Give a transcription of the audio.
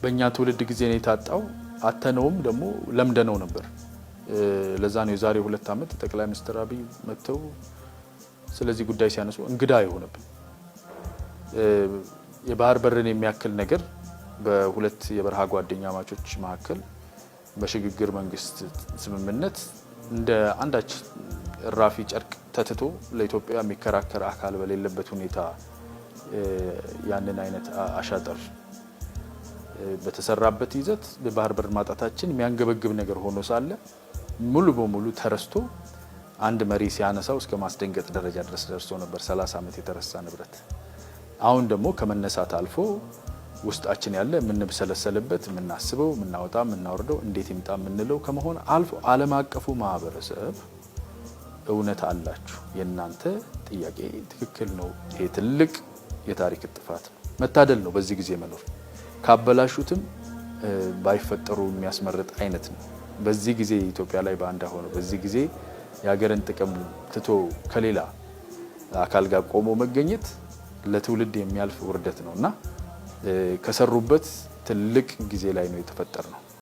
በእኛ ትውልድ ጊዜ ነው የታጣው። አተነውም ደግሞ ለምደነው ነበር። ለዛ ነው የዛሬ 2 ዓመት ጠቅላይ ሚኒስትር አብይ መጥተው ስለዚህ ጉዳይ ሲያነሱ እንግዳ የሆነብን። የባህር በርን የሚያክል ነገር በሁለት የበረሃ ጓደኛማቾች መካከል በሽግግር መንግስት ስምምነት እንደ አንዳች እራፊ ጨርቅ ተትቶ፣ ለኢትዮጵያ የሚከራከር አካል በሌለበት ሁኔታ ያንን አይነት አሻጥር በተሰራበት ይዘት የባህር በር ማጣታችን የሚያንገበግብ ነገር ሆኖ ሳለ ሙሉ በሙሉ ተረስቶ አንድ መሪ ሲያነሳው እስከ ማስደንገጥ ደረጃ ድረስ ደርሶ ነበር። 30 ዓመት የተረሳ ንብረት አሁን ደግሞ ከመነሳት አልፎ ውስጣችን ያለ የምንብሰለሰልበት፣ የምናስበው፣ የምናወጣ፣ የምናወርደው፣ እንዴት ይምጣ የምንለው ከመሆን አልፎ ዓለም አቀፉ ማህበረሰብ እውነት አላችሁ፣ የእናንተ ጥያቄ ትክክል ነው፣ ይሄ ትልቅ የታሪክ ጥፋት ነው። መታደል ነው በዚህ ጊዜ መኖር። ካበላሹትም ባይፈጠሩ የሚያስመርጥ አይነት ነው። በዚህ ጊዜ ኢትዮጵያ ላይ ባንዳ ሆኖ፣ በዚህ ጊዜ የሀገርን ጥቅም ትቶ ከሌላ አካል ጋር ቆሞ መገኘት ለትውልድ የሚያልፍ ውርደት ነው እና ከሰሩበት ትልቅ ጊዜ ላይ ነው የተፈጠርነው።